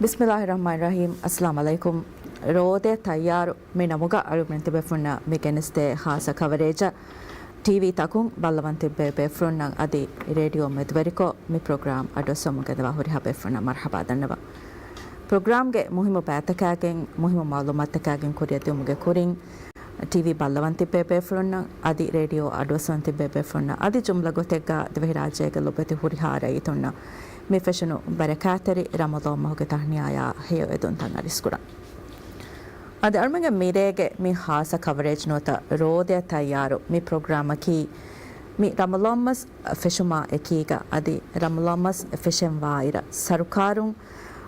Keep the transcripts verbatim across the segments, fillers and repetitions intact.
ބިސްމިއްލާހި ރަޙްމާނި ރަޙީމް. އައްސަލާމު ޢަލައިކުމް. ރޯދަ ތައްޔާރު މި ނަމުގަ އަޅުގަނޑު ތިބޭފުޅުންނަށް މި ގެނެސްދޭ ޚާއްޞަ ކަވަރޭޖަށް ޓީވީ ތަކުން ބައްލަވަން ތިއްބޭ ބޭފުޅުންނަށް އަދި ރޭޑިއޯ މެދުވެރިކޮށް މި ޕްރޮގްރާމް އަޑުއައްސަވަމުން ގެންދަވާ ހުރިހާ ބޭފުޅުންނަށް މަރްޙަބާ ދަންނަވަން. ޕްރޮގްރާމްގެ މުހިއްމު ބައިތަކާގެން މުހިއްމު މަޢުލޫމާތުތަކާގެން ކުރިއަށް ދިއުމުގެ ކުރިން، ޓީވީ ބައްލަވަން ތިއްބޭ ބޭފުޅުންނަށް އަދި ރޭޑިއޯ އަޑުއައްސަވަން ތިއްބޭ ބޭފުޅުންނަށް އަދި ޖުމްލަ ގޮތެއްގަ ދިވެހިރާއްޖޭގެ ލޮބުވެތި ހުރިހާ ރައްޔިތުންނަށް މި ފެށުނު ބަރަކާތްތެރި ރަމަޟާން މަހުގެ ތަހްނިޔާޔާ ހެޔޮ އެދުންތައް އަރިސްކުރަން. އަދި އަޅުމެންގެ މިރޭގެ މި ޚާއްޞަ ކަވަރޭޖް ނުވަތަ ރޯދަ ތައްޔާރު މި ޕްރޮގްރާމަކީ މި ރަމަޟާން މަސް ފެށުމާ އެކީގަ އަދި ރަމަޟާން މަސް ފެށެން ވާއިރަށް ސަރުކާރުން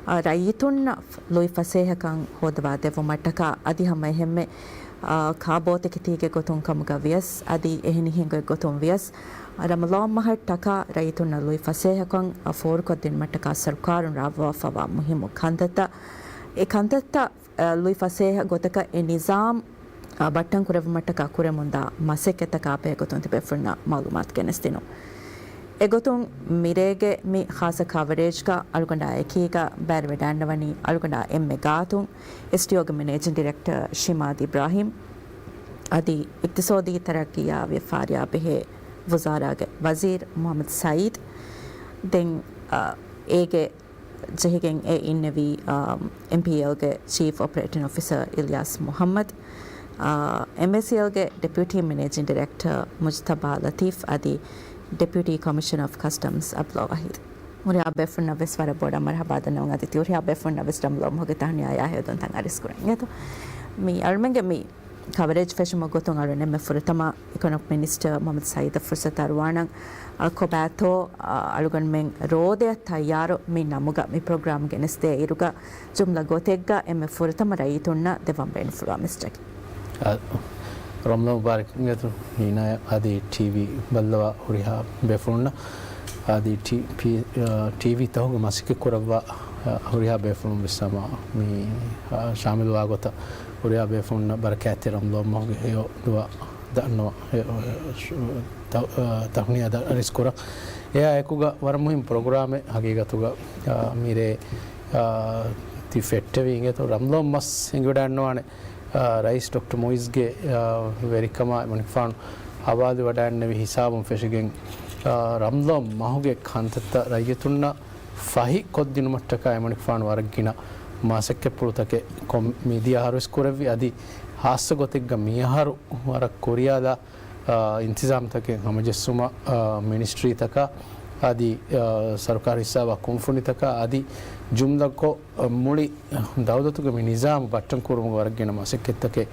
އަ، ރައްޔިތުންނަށް ލުއިފަސޭހަކަން ހޯދަވާ ދެއްވުމަށްޓަކާ އަދި ހަމަ އެހެންމެ، އަ، ކާބޯތަކެތީގެ ގޮތުން ކަމުގަ ވިޔަސް އަދި އެހެނިހެން ގޮތްގޮތުން ވިޔަސް، ރަމަޟާން މަހަށްޓަކާ ރައްޔިތުންނަށް ލުއިފަސޭހަކަން ފޯރުކޮށްދިނުމަށްޓަކާ ސަރުކާރުން ރާވާފަވާ މުހިއްމު ކަންތައްތައް، އެ ކަންތައްތައް، އަ، ލުއިފަސޭހަ ގޮތަކަށް އެ ނިޒާމް އާ، ބައްޓަން ކުރެއްވުމަށްޓަކާ ކުރެމުންދާ މަސައްކަތްތަކާ ބެހޭގޮތުން ތިބޭފުޅުންނަށް މަޢުލޫމާތު ގެނެސްދިނުން. އެގޮތުން މިރޭގެ މި ޚާއްޞަ ކަވަރޭޖްގަ އަޅުގަނޑާ އެކީގަ ބައިވެރިވެވަޑައިގަންނަވަނީ އަޅުގަނޑާ އެންމެ ގާތުން އެސްޓީއޯގެ މެނޭޖިން ޑިރެކްޓަރ ޝިމާދް އިބްރާހިމް އަދި އިޤްތިޞާދީ ތަރައްޤީއާ ވިޔަފާރިއާ ބެހޭ ވުޒާރާގެ ވަޒީރު މުޙައްމަދު ސަޢީދު. ދެން، އާ، އޭގެ ޖެހިގެން އެ އިންނެވީ، އާ، އެމްޕީއެލްގެ ޗީފް އޮޕަރޭޓިން އޮފިސަރ އިލްޔާސް މުޙައްމަދު، އާ، އެމްއޭސީއެލްގެ ޑެޕިއުޓީ މެނޭޖިން ޑިރެކްޓަރ މުޖްތަބާ ލަތީފް އަދި ޑެޕިއުޓީ ކޮމިޝަނަރ އޮފް ކަސްޓަމްސް އަބްދުﷲ ވަޙީދު. ހުރިހާ ބޭފުޅުންނަށް ވެސް ވަރަށް ބޮޑަށް މަރްޙަބާ ދަންނަވަން އަދި ތި ހުރިހާ ބޭފުޅުންނަށް ވެސް ރަމަޟާން މަހުގެ ތަހްނިޔާޔާ ހެޔޮ އެދުންތައް އަރިސްކުރަން. އިނގޭތޯ މި އަޅުމެންގެ މި ކަވަރޭޖް ފެށުމުގެ ގޮތުން އަޅުގަނޑު އެންމެ ފުރަތަމަ އިކޮނޮމިކް މިނިސްޓަރ މުޙައްމަދު ސަޢީދަށް ފުރުޞަތު އަރުވާނަން. އަ، ކޮބާތޯ، އަ، އަޅުގަނޑުމެން ރޯދަ ތައްޔާރު މި ނަމުގަ މި ޕްރޮގްރާމް ގެނެސްދޭ އިރުގަ ޖުމްލަ ގޮތެއްގަ އެންމެ ފުރަތަމަ ރައްޔިތުންނަށް ދެއްވަން ބޭނުންފުޅުވާ މެސެޖަކީ. އަ، ރަމަޟާން މުބާރަކް އިނގޭތޯ ހީނާޔަށް އަދި ޓީވީ ބައްލަވާ ހުރިހާ ބޭފުޅުންނަށް އަދި ޓީ-، ޕީ-، އަ، ޓީވީ ތަކުގެ މަސައްކަތް ކުރައްވާ، އަ، ހުރިހާ ބޭފުޅުން ވެސް ހަމަ މި، އަ، ޝާމިލުވާ ގޮތަށް ހުރިހާ ބޭފުޅުންނަށް ބަރަކާތްތެރި ރަމަޟާން މަހުގެ ހެޔޮ ދުޢާ ދަންނަވަން، އެ، އެ، ޝު-، ތަ-، އަ، ތަހްނިޔާ ދަ-، އަރިސްކުރަން. އެއާ އެކުގަ ވަރަށް މުހިންމު ޕްރޮގްރާމެއް ހަގީގަތުގަ، އަ، މިރޭ، އަ، ތި ފެއްޓެވީ އިނގޭތޯ ރަމަޟާން މަސް އެނގިވަޑައިގަންނަވާނެ، އަ، ރައީސް ޑޮކްޓަރ މުއިއްޒުގެ، އަ، ވެރިކަމާ އެމަނިކުފާނު ހަވާލުވެވަޑައިގެންނެވި ހިސާބުން ފެށިގެން، އަ، ރަމަޟާން މަހުގެ ކަންތައްތައް ރައްޔިތުންނަށް ފަހި ކޮށްދިނުމަށްޓަކާ އެމަނިކުފާނު ވަރަށް ގިނަ މަސައްކަތްޕުޅުތަކެއް ކޮން-، މިދިޔަ އަހަރުވެސް ކުރެއްވި. އަދި ޚާއްޞަ ގޮތެއްގަ މިއަހަރު ވަރަށް ކުރިޔާލާ، އާ، އިންތިޒާމްތަކެއް ހަމަޖެއްސުމަށް، އާ، މިނިސްޓްރީތަކާ އަދި، އާ، ސަރުކާރު ހިއްސާވާ ކުންފުނިތަކާ އަދި ޖުމްލަކޮށް، އާ، މުޅި ދައުލަތުގެ މި ނިޒާމު ބައްޓަން ކުރުމުގެ ވަރަށް ގިނަ މަސައްކަތްތަކެއް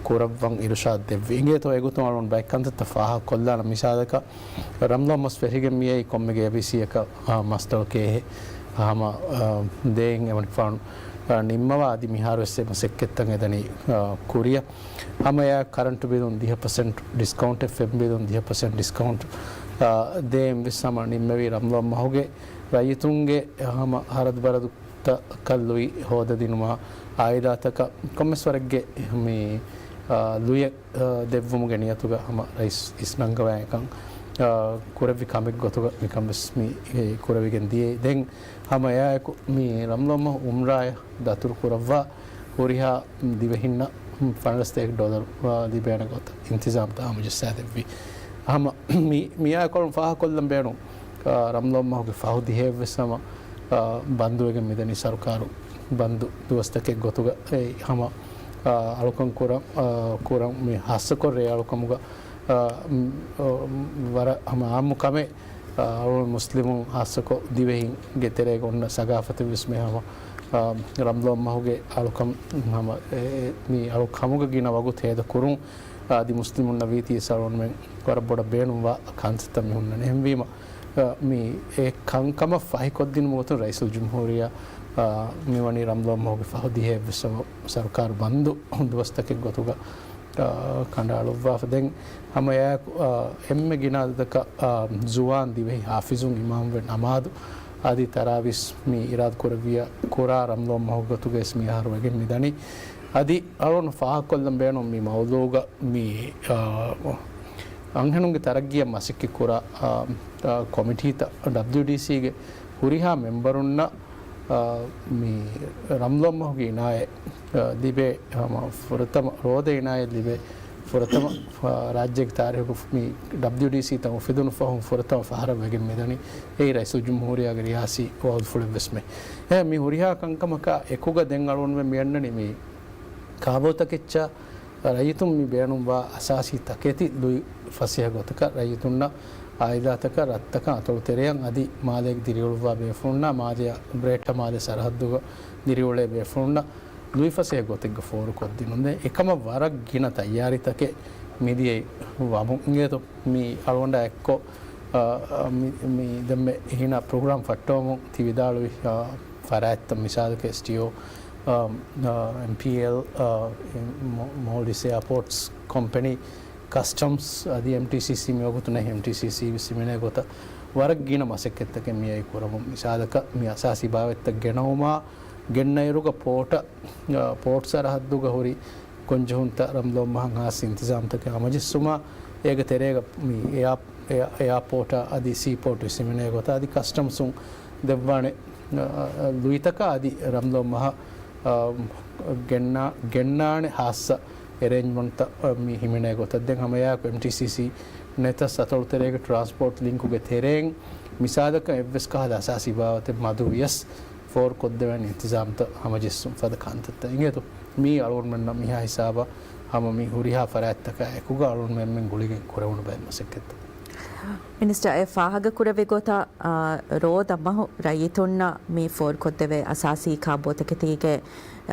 ކުރައްވަން އިރުޝާދް ދެއްވި. އިނގޭތޯ އެގޮތުން އަޅުގަނޑު ބައެއް ކަންތައްތައް ފާހަގަކޮށްލާނަން. މިސާލަކަށް ރަމަޟާން މަސް ފެށިގެން މިއައީ ކޮންމެ އޭބީސީއަކަށް، އާ، މަސްތަޅު ކޭހެއް ހަމަ، އާ، ދޭން އެމަނިކުފާނު، އާ، ނިންމަވާ އަދި މިހާރުވެސް އެ މަސައްކަތްތައް އެދަނީ، އާ، ކުރިއަށް. ހަމަ އެއާ ކަރަންޓު ބިލުން ދިހަ ޕަސެންޓް ޑިސްކައުންޓެއް، ފެން ބިލުން ދިހަ ޕަސެންޓް ޑިސްކައުންޓް، އާ، ދޭން ވެސް ހަމަ ނިންމެވީ ރަމަޟާން މަހުގެ ރައްޔިތުންގެ ހަމަ ހަރަދުބަރަދުތަކަށް ލުއި ހޯދަދިނުމާ އާއިލާތަކަށް ކޮންމެސް ވަރެއްގެ މި، އާ، ލުޔެއް، އާ، ދެއްވުމުގެ ނިޔަތުގަ ހަމަ ރައީސް އިސްނަންގަވާ އެކަން، އާ، ކުރެއްވި ކަމެއް ގޮތުގަ މިކަން ވެސް މި، އެ، ކުރެވިގެން ދިޔައީ. ދެން ހަމަ އެއާއެކު މި ރަމަޟާން މަހު އުމްރާއަށް ދަތުރު ކުރައްވާ ހުރިހާ ދިވެހިންނަށް ފަނަރަސްތޭކަ ޑޮލަރު، އާ، ލިބޭނެ ގޮތަށް އިންތިޒާމްތައް ހަމަޖައްސާދެއްވި. ހަމަ މި-، މިއާ ކޮޅުން ފާހަގަކޮށްލަން ބޭނުން، އާ، ރަމަޟާން މަހުގެ ފަހު ދިހައެއްވެސް ހަމަ، އާ، ބަންދުވެގެން މިދަނީ ސަރުކާރު ބަންދު ދުވަސްތަކެއް ގޮތުގަ. އެ ހަމަ، އާ، އަޅުކަން ކުރަން، އާ، ކުރަން މި ހާއްސަކޮށް ރޭ އަޅުކަމުގަ، އާ، މް، އޯ، ވަރަށް ހަމަ އާއްމު ކަމެއް، އާ، އަޅުގަނޑު މުސްލިމުން ހާއްސަކޮށް ދިވެހިންގެ ތެރޭގަ އޮންނަ ސަގާފަތެއްވެސް މި ހަމަ، އާ، ރަމަޟާން މަހުގެ އަޅުކަން ހަމަ، އެ، އެ، މި އަޅުކަމުގަ ގިނަ ވަގުތު ހޭދަ ކުރުން، އާ، އަދި މުސްލިމުންނަށް ވީތީ އަޅުގަނޑުމެން ވަރަށް ބޮޑަށް ބޭނުންވާ ކަންތައްތައް މި ހުންނަނީ. އެހެންވީމަ، އާ، މި އެ ކަންކަމަށް ފަހިކޮށްދިނުމުގެ ގޮތުން ރައީސުލްޖުމްހޫރިއްޔާ، އާ، މިވަނީ ރަމަޟާން މަހުގެ ފަހު ދިހައެއްވެސް ސަރުކާރު ބަންދު ދުވަސްތަކެއް ގޮތުގަ، އާ، ކަނޑައަޅުއްވާފަ. ދެން ހަމަ އެއާއެކު، އާ، އެންމެ ގިނަ އަދަދަކަށް، އާ، ޒުވާން ދިވެހި ޙާފިޒުން އިމާމުވެ ނަމާދު އަދި ތަރާވީސް މި އިރާދަ ކުރެއްވިޔާ ކުރާ ރަމަޟާން މަހު ގޮތުގައި މި އަހަރު ވެގެން މިދަނީ. އަދި އަޅުގަނޑު ފާހަގަކޮށްލަން ބޭނުން މި މައުޟޫގަ މި، އާ، އަންހެނުންގެ ތަރައްގީއަށް މަސައްކަތް ކުރާ، އާ، އާ، ކޮމިޓީތައް ޑަބްލިޔުޑީސީގެ ހުރިހާ މެމްބަރުންނަށް އާ، މި ރަމްޟާން މަހުގެ އިނާޔަތް، އާ، ލިބޭ ހަމަ ފުރަތަމަ، ރޯދަ އިނާޔަތް ލިބޭ ފުރަތަމަ، އާ، ރާއްޖޭގެ ތާރީހުގަ މި ޑަބްލިޔުޑީސީތައް އުފެދުނު ފަހުން ފުރަތަމަ ފަހަރަށް ވެގެން މިދަނީ. އެއީ ރައީސުލްޖުމްހޫރިއްޔާގެ ރިޔާސީ ވައުދުފުޅެއްވެސްމެ. އެ މި ހުރިހާ ކަންކަމަކާ އެކުގަ ދެން އަޅުގަނޑުމެން މި އަންނަނީ މި ކާބޯތަކެއްޗަށް ރައްޔިތުން މި ބޭނުންވާ އަސާސީ ތަކެތި ލުއި ފަސޭހަ ގޮތަކަށް ރައްޔިތުންނަށް އާއިލާތަކަށް ރަށްތަކަށް އަތޮޅު ތެރެއަށް އަދި މާލޭގެ ދިރިއުޅުއްވާ ބޭފުޅުންނާ މާލެއަށް ބްރޭޓް މާލެ ސަރަހައްދުގަ ދިރިއުޅޭ ބޭފުޅުންނަށް ލުއިފަސޭހަ ގޮތެއްގަ ފޯރުކޮށްދިނުންދޭ. އެކަމަށް ވަރަށް ގިނަ ތައްޔާރީތަކެއް މިދިޔައީ ވަމުން އިނގޭތޯ. މި އަޅުގަނޑާ އެއްކޮށް، އާ، މި، މި ދެންމެ އެހިނަ ޕްރޮގްރާމް ފައްޓަވަމުން ތި ވިދާޅުވި، އާ، ފަރާތްތައް މިސާލަކަށް އެސްޓީއޯ، އާ، އާ، އެމްޕީއެލް، އާ، މޯލްޑިވްސް އެއާޕޯޓްސް ކޮމްޕެނީ، ކަސްޓަމްސް އަދި އެމްޓީސީސީ މިވަގުތު ނެތް އެމްޓީސީސީ ވެސް ހިމެނޭ ގޮތަށް ވަރަށް ގިނަ މަސައްކަތްތަކެއް މިއައީ ކުރަމުން. މިސާލަކަށް މި އަސާސީ ބާވަތްތައް ގެނައުމާ ގެންނައިރުގަ ޕޯޓަށް، އާ، ޕޯޓް ސަރަހައްދުގަ ހުރި ކޮންޖެހުންތައް ރަމްޟާން މަހަށް ހާއްސަ އިންތިޒާމްތަކެއް ހަމަޖެއްސުމާ، އޭގެ ތެރޭގަ މި އެއާ، އެއާ، އެއާޕޯޓާ އަދި ސީޕޯޓް ވެސް ހިމެނޭ ގޮތަށް އަދި ކަސްޓަމްސުން ދެއްވާނެ، އާ، ލުއިތަކާ އަދި ރަމްޟާން މަހަށް، އާ، ގެންނާ، ގެންނާނެ ހާއްސަ އެރޭންޖްމަންޓްތައް، އާ، މި ހިމެނޭ ގޮތަށް. ދެން ހަމައެއާއެކު އެމްޓީސީސީ ނެތަސް އަތޮޅު ތެރޭގެ ޓްރާންސްޕޯޓް ލިންކުގެ ތެރެއިން މިސާލަކަށް އެއްވެސް ކަހަލަ އަސާސީ ބާވަތެއް މަދު ވިޔަސް ފޯރުކޮށްދެވޭނެ އިންތިޒާމްތައް ހަމަޖެއްސުން ފަދަ ކަންތައްތައް އިނގޭތޯ. މީ އަޅުގަނޑުމެންނަށް މިހާ ހިސާބަށް ހަމަ މި ހުރިހާ ފަރާތްތަކާ އެކުގަ އަޅުގަނޑުމެން ގުޅިގެން ކުރެވުނު ބައެއް މަސައްކަތްތައް. މިނިސްޓަރ އެ ފާހަގަކުރެއްވި ގޮތަށް، އާ، ރޯދަ މަހު ރައްޔިތުންނަށް މި ފޯރުކޮށްދެވޭ އަސާސީ ކާބޯތަކެތީގެ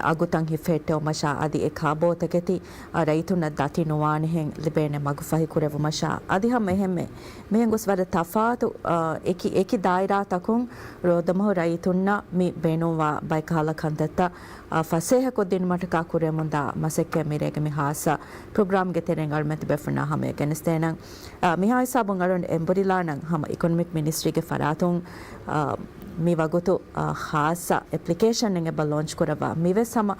އަގުތައް ހިފެހެއްޓެވުމަށާ އަދި އެ ކާބޯތަކެތި، އާ، ރައްޔިތުންނަށް ދަތި ނުވާނެހެން ލިބޭނެ މަގުފަހި ކުރެއްވުމަށާ އަދި ހަމަ އެހެންމެ މިހެން ގޮސް ވަރަށް ތަފާތު، އާ، އެކި، އެކި ދާއިރާތަކުން ރޯދަމަހު ރައްޔިތުންނަށް މި ބޭނުންވާ ބައެއް ކަހަލަ ކަންތައްތައް، އާ، ފަސޭހަކޮށްދިނުމަށްޓަކާ ކުރެމުންދާ މަސައްކަތް މިރޭގެ މި ހާއްސަ ޕްރޮގްރާމްގެ ތެރެއިން އަޅުމެތި ބޭފުޅުންނާ ހަމަޔަށް ގެނެސްދޭނަން. އާ، މިހާ ހިސާބުން އަޅުން އެނބުރިލާނަން ހަމަ އިކޮނޮމިކް މިނިސްޓްރީގެ ފަރާތުން، އާ، މި ވަގުތު، އާ، ހާއްސަ އެޕްލިކޭޝަން އެބަ ލޯންޗް ކުރައްވާ. މިވެސް ހަމަ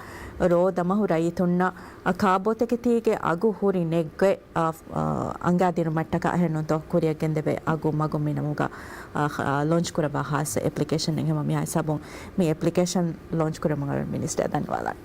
ރޯދަމަހު ރައްޔިތުންނަށް އާ، ކާބޯތަކެތީގެ އަގު ހުރި ނެތްގޮތް، އާ، އާ، އަނގާދިނުމަށްޓަކާ އެހެންނޫންތޯ ކުރިއަށް ގެންދެވޭ އަގު މަގު މި ނަމުގަ، އާ، އާ، ލޯންޗް ކުރައްވާ ހާއްސަ އެޕްލިކޭޝަން އެއް ހަމަ މިހާ ހިސާބުން މި އެޕްލިކޭޝަން ލޯންޗް ކުރަމުން އަޅުން މިނިސްޓަރ ދަންނަވާލާނެ.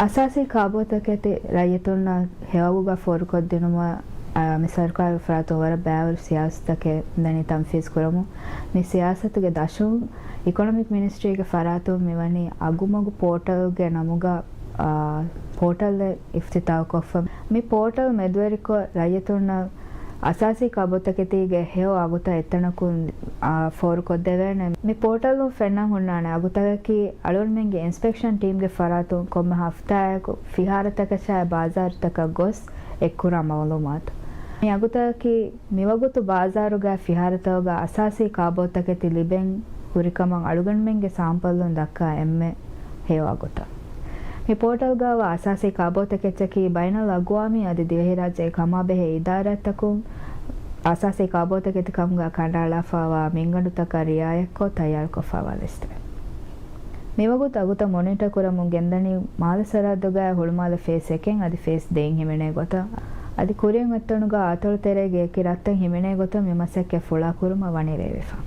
އަސާސީ ކާބޯތަކެތި ރައްޔިތުންނަށް ހެޔޮއަގުގަ ފޯރުކޮށްދިނުމަށް، އާ، މި ސަރުކާރުގެ ފަރާތުން ވަރަށް ބައިވަރު ސިޔާސަތުތަކެއް މިދަނީ ތަންފީޒު ކުރަމުން. މި ސިޔާސަތުގެ ދަށުން އިކޮނޮމިކް މިނިސްޓްރީގެ ފަރާތުން މިވަނީ އަގުމަގު ޕޯޓަލްގެ ނަމުގަ، އާ، ޕޯޓަލެއް އިފްތިތާހުކޮށްފަ. މި ޕޯޓަލް މެދުވެރިކޮށް ރައްޔިތުންނަށް އަސާސީ ކާބޯތަކެތީގެ ހެޔޮ އަގުތައް އެތަނަކުން، އާ، ފޯރުކޮށްދެވޭނެ. މި ޕޯޓަލުން ފެންނަން ހުންނާނެ އަގުތަކަކީ އަޅުގަނޑުމެންގެ އިންސްޕެކްޝަން ޓީމްގެ ފަރާތުން ކޮންމެ ހަފްތާއަކު ފިހާރަތަކަށާއި ބާޒާރުތަކަށް ގޮސް އެއްކުރާ މައުލޫމާތު. މި އަގުތަކަކީ މިވަގުތު ބާޒާރުގައި ފިހާރަތަކުގަ އަސާސީ ކާބޯތަކެތި ލިބެން ހުރިކަމަށް އަޅުގަނޑުމެންގެ ސާމްޕަލުން ދައްކާ އެންމެ ހެޔޮ އަގުތައް. މި ޕޯޓަލްގައިވާ އަސާސީ ކާބޯތަކެއްޗަކީ ބައިނަލްއަގްވާމީ އަދި ދިވެހިރާއްޖޭގެ ކަމާބެހޭ އިދާރާތަކުން އަސާސީ ކާބޯތަކެތި ކަމުގަ ކަނޑައަޅާފައިވާ މިންގަނޑުތަކަށް ރިއާޔަތްކޮށް ތައްޔާރުކޮށްފައިވާ ލިސްޓެއް. މިވަގުތު އަގުތައް މޮނިޓަ ކުރަމުން ގެންދަނީ މާލެ ސަރަހައްދުގައި ހުޅުމާލެ ފޭސް އެކެއް އަދި ފޭސް ދޭއް ހިމެނޭ ގޮތަށް. އަދި ކުރިއަށް އޮތްތަނުގަ އަތޮޅު ތެރޭގެ އެކި ރަށްތައް ހިމެނޭ ގޮތަށް މި މަސައްކަތް ފުޅާކުރުމަށް ވަނީ ރޭވިފަ.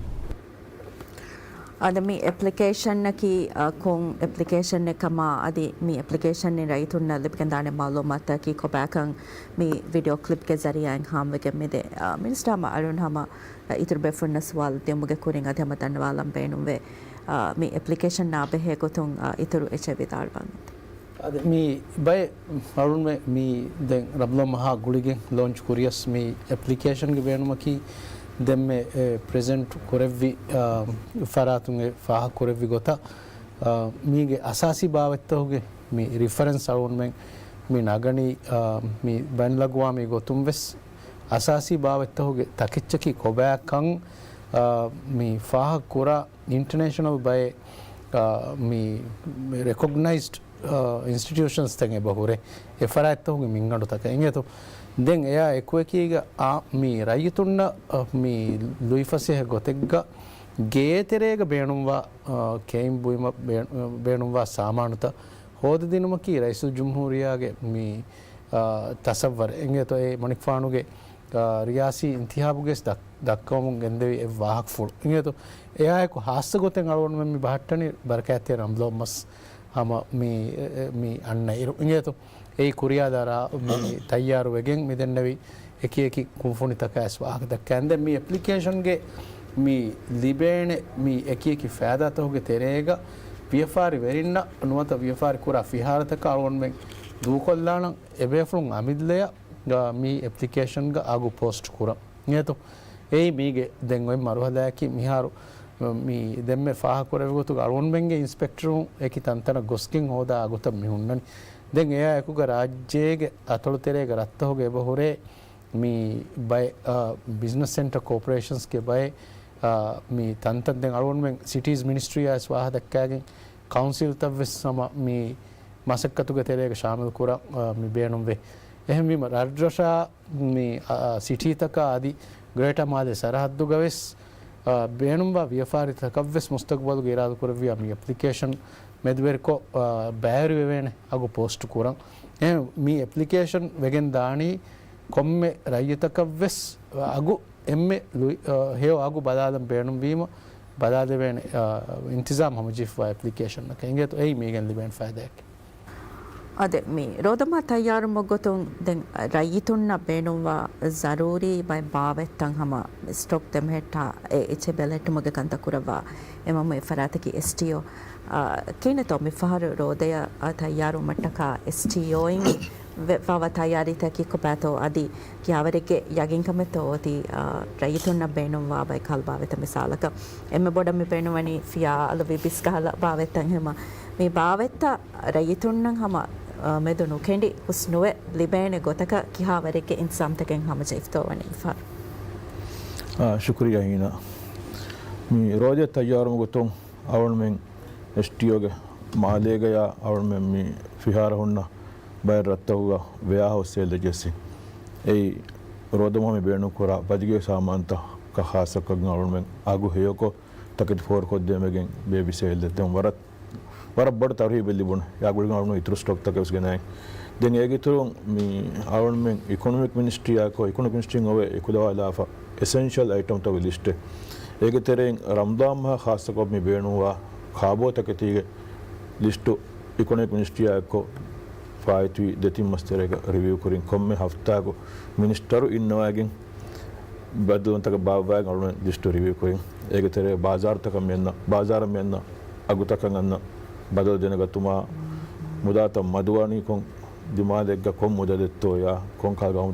އަދި މި އެޕްލިކޭޝަންއަކީ، އަ، ކޮން އެޕްލިކޭޝަނެއް ކަމާ، އަދި މި އެޕްލިކޭޝަންއިން ރައްޔިތުންނަށް ލިބިގެންދާނެ މައުލޫމާތުތަކަކީ ކޮބާކަން މި ވީޑިއޯ ކްލިޕްގެ ޒަރީއާއިން ހާމަވެގެން މިދޭ. އަ، މިނިސްޓާ ހަމަ އަޅުން ހަމަ، އަ، އިތުރު ބޭފުޅުންނަށް ސުވާލު ދިއުމުގެ ކުރިން އަދި ހަމަ ދަންނަވާލަން ބޭނުންވޭ، އަ، މި އެޕްލިކޭޝަންއާ ބެހޭ ގޮތުން، އަ، އިތުރު އެއްޗެއް ވިދާޅުވަން. އަދި މި ބައެއް އަޅުންމެ މި ދެން ރަމްޟާން މަހާ ގުޅިގެން ލޯންޗް ކުރިޔަސް މި އެޕްލިކޭޝަންގެ ބޭނުމަކީ ދެންމެ އެ ޕްރެޒެންޓް ކުރެއްވި، އާ، ފަރާތުން އެ ފާހަގަ ކުރެއްވި ގޮތަށް، އާ، މީގެ އަސާސީ ބާވަތްތަކުގެ މި ރިފަރެންސް އަޅުންމެން މި ނަގަނީ، އާ، މި ބައިނަލްއަގްވާމީ ގޮތުން ވެސް އަސާސީ ބާވަތްތަކުގެ ތަކެއްޗަކީ ކޮބާކަން، އާ، މި ފާހަގަ ކުރާ އިންޓަނޭޝަނަލް ބައެއް، އާ، މި ރެކޮގްނައިޒްޑް، އާ، އިންސްޓިޓިއުޝަންސްތައް އެބަ ހުރޭ އެ ފަރާތްތަކުގެ މިންގަނޑުތަކަށް އިނގޭތޯ. ދެން އެއާ އެކުއެކީގަ އާ، މި ރައްޔިތުންނަށް، އަ، މި ލުއިފަސޭހަ ގޮތެއްގަ ގޭތެރޭގަ ބޭނުންވާ، އަ، ކެއިން ބުއިމަށް ބޭ-، އަ، ބޭނުންވާ ސާމާނުތައް ހޯދަދިނުމަކީ ރައީސުލްޖުމްހޫރިއްޔާގެ މި، އަ، ތަސައްވަރެއް. އިނގޭތޯ އެ މަނިކުފާނުގެ، އަ، ރިޔާސީ އިންތިހާބުގެ ދައް-، ދައްކަވަމުން ގެންދެވި އެއް ވާހަކަފުޅު. އިނގޭތޯ އެއާއެކު ހާއްސަ ގޮތެއް އަޅުގަނޑުމެން މި ބަހައްޓަނީ ބަރަކާތްތެރި ރަމަޟާން މަސް ހަމަ މި، އެ، މި އަންނަ އިރު. އިނގޭތޯ އެއީ ކުރިޔާ ދާރާ މި ތައްޔާރުވެގެން މިދެންނެވި އެކި އެކި ކުންފުނިތަކާ ވެސް ވާހަކަ ދައްކާ. ދެން މި އެޕްލިކޭޝަންގެ މި ލިބޭނެ މި އެކި އެކި ފައިދާތަކުގެ ތެރޭގަ ވިޔަފާރި ވެރިންނަށް ނުވަތަ ވިޔަފާރި ކުރާ ފިހާރަތަކަށް އަޅުގަނޑުމެން ދޫކޮށްލާނަން އެބޭފުޅުން އަމިއްލަޔަށް މި އެޕްލިކޭޝަންގަ އަގު ޕޯސްޓް ކުރަން. އިނގޭތޯ އެއީ މީގެ ދެން އޮތް މަރުހަލާއަކީ މިހާރު މި ދެންމެ ފާހަގަކުރެއްވި ގޮތުގަ އަޅުގަނޑުމެންގެ އިންސްޕެކްޓަރުން އެކި ތަންތަނަށް ގޮސްގެން ހޯދާ އަގުތައް މި ހުންނަނީ. ދެން އެއާ އެކުގަ ރާއްޖޭގެ އަތޮޅުތެރޭގަ ރަށްތަހުގަ އެބަހުރޭ މި ބައެއް، އާ، ބިޒްނަސް ސެންޓަރ ކޯޕަރޭޝަންސްގެ ބައެއް، އާ، މި ތަންތަން ދެން އަޅުގަނޑުމެން ސިޓީޒް މިނިސްޓްރީއާ ވެސް ވާހަކަ ދައްކާގެން ކައުންސިލްތައް ވެސް ހަމަ މި މަސައްކަތުގެ ތެރޭގަ ޝާމިލް ކުރަން، އާ، މި ބޭނުންވޭ. އެހެންވީމަ ރަށްރަށާ މި، އާ، ސިޓީތަކާ އަދި ގްރޭޓަ މާލޭ ސަރަހައްދުގަ ވެސް، އާ، ބޭނުންވާ ވިޔަފާރިތަކަށް ވެސް މުސްތަގުބަލުގަ އިރާދަކުރެއްވިޔާ މި އެޕްލިކޭޝަން މެދުވެރިކޮށް، އާ، ބައިވެރިވެވޭނެ އަގު ޕޯސްޓް ކުރަން. އެ، މި އެޕްލިކޭޝަން ވެގެން ދާނީ ކޮންމެ ރައްޔިތަކަށް ވެސް އަގު އެންމެ ލުއި-، އަ، ހެޔޮ އަގު ބަލާލަން ބޭނުންވީމަ، ބަލާދެވޭނެ، އަ، އިންތިޒާމް ހަމަޖެހިފައިވާ އެޕްލިކޭޝަންއަކަށް. އިނގޭތޯ އެއީ މީގެން ލިބޭނެ ފައިދާއަކީ. އާދެ، މި ރޯދަމާ ތައްޔާރުވުމުގެ ގޮތުން ދެން ރައްޔިތުންނަށް ބޭނުންވާ ޒަރޫރީ ބައެއް ބާވަތްތައް ހަމަ ސްޓޮކް ދެމެހެއްޓާ އެ އެއްޗެއް ބެލެހެއްޓުމުގެ ކަންތައް ކުރައްވާ އެމަމު އެއް ފަރާތަކީ އެސްޓީއޯ. އާ، ކިހިނެއްތޯ މި ފަހަރު ރޯދަޔަށް، އާ، ތައްޔާރުވުމަށްޓަކާ އެސްޓީއޯއިން ވެ-، ވާވާ ތައްޔާރީތައް ކިއްކުބާތޯ އަދި ކިހާވަރެއްގެ ޔަގީންކަމެއްތޯ އޮތީ، އާ، ރައްޔިތުންނަށް ބޭނުންވާ ބައެއް ކަހަލަ ބާވަތްތައް؟ މިސާލަކަށް އެންމެ ބޮޑަށް މި ބޭނުންވަނީ ފިޔާ އަލުވި ބިސް ކަހަލަ ބާވަތްތައް. ހަމަ މި ބާވަތްތައް ރައްޔިތުންނަށް ހަމަ، އާ، މެދު ނުކެނޑި ހުސް ނުވެ ލިބޭނެ ގޮތަކަށް ކިހާވަރެއްގެ އިންތިޒާމްތަކެއް ހަމަޖެހިފަތޯ ވަނީ މިފަހަރު؟ އާ، ޝުކުރިއްޔާ ހީނާ. މި ރޯދަޔަށް ތައްޔާރުވުމުގެ ގޮތުން އަޅުގަނޑުމެން އެސްޓީއޯގެ މާލޭގަޔާ އަޅުގަނޑުމެން މި ފިހާރަ ހުންނަ ބައެއް ރަށްތަކުގަ ވެއާ ހައުސް ސޭލް އެޖެންސީ. އެއީ ރޯދަމާ މި ބޭނުންކުރާ ބަދިގެ ސާމާނުތަކަށް ހާއްސަކޮށްގެން އަޅުގަނޑުމެން އަގު ހެޔޮކޮށް ތަކެތި ފޯރުކޮށްދޭން ވެގެން ބޭއްވި ސޭލްއެއް. ދެން ވަރަށް، ވަރަށް ބޮޑަށް ތަރުހީބެއް ލިބުނު. އެއާ ގުޅިގެން އަޅުގަނޑު އިތުރު ސްޓޮކްތަކެއް ވެސް ގެނައި. ދެން އޭގެ އިތުރުން މި އަޅުގަނޑުމެން އިކޮނޮމިކް މިނިސްޓްރީއާއެކު، އިކޮނޮމިކް މިނިސްޓްރީން އޮވެ އެކުލަވާލާފަ އެސެންޝަލް އައިޓަމްތަކުގެ ލިސްޓެއް. އޭގެ ތެރެއިން ރަމަޟާން މަހަށް ހާއްސަކޮށް މި ބޭނުންވާ ކާބޯ ތަކެތީގެ ލިސްޓު އިކޮނޮމިކް މިނިސްޓްރީއާއެކު ފާއިތުވި ދެތިން މަސް ތެރޭގަ ރިވިއު ކުރިން ކޮންމެ ހަފްތާއަކު މިނިސްޓަރު އިންނަވައިގެން ބަދަލުތަކަށް ބާއްވައިގެން އަޅުގަނޑު ލިސްޓު ރިވިއު ކުރިން. އޭގެ ތެރޭ ބާޒާރުތަކަށް މިއަންނަ، ބާޒާރަށް މިއަންނަ އަގުތަކަށް އަންނަ ބަދަލު ދެނެގަތުމާ، މުދާތައް މަދުވަނީ ކޮން ދިމާލެއްގަ ކޮން މުދަލެއްތޯޔާ، ކޮން ކަހަލަ ގައުމު